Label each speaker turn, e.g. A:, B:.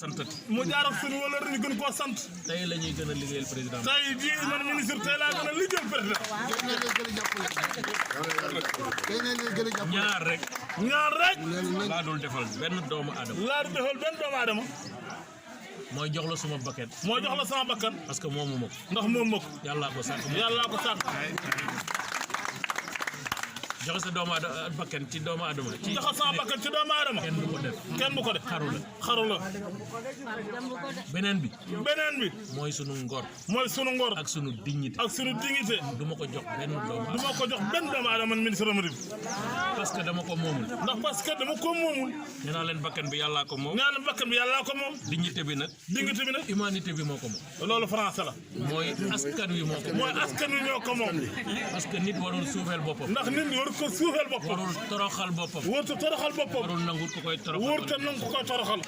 A: santati
B: mu jaar ak suñu wala ñu gën koo sant
A: tey la ñuy gën a liggéeyal président
B: tey jii man ministre tey laa gën a liggéeyal président
A: ñaar rek laa dul defal benn doomu aadama mooy jox la suma bakkan
B: mooy jox la sama bakkan
A: parce que moomu ma ko
B: ndax moom ma ko
A: yàllaa ko sàkk joxe sa doomu bakkan ci doomu aadama
B: joxe sama bakkan ci doomu aadama kenn du ko def xaru la
A: beneen bi mooy sunu ngor
B: ak
A: sunu dignité du ma ko jox benn
B: doomu aadama man ministre Amady
A: parce que dama ko moomul nee naa leen bakkan bi yàllaa ko moom dignité bi nag humanité bi moo ko moom
B: loolu français la
A: mooy askan wi moo ko moom
B: ñoo ko moom
A: parce que nit warul suufeel boppam
B: ndax nit ñi ko suufeel boppam
A: warul toroxal boppam
B: warul nangu ko koy toroxal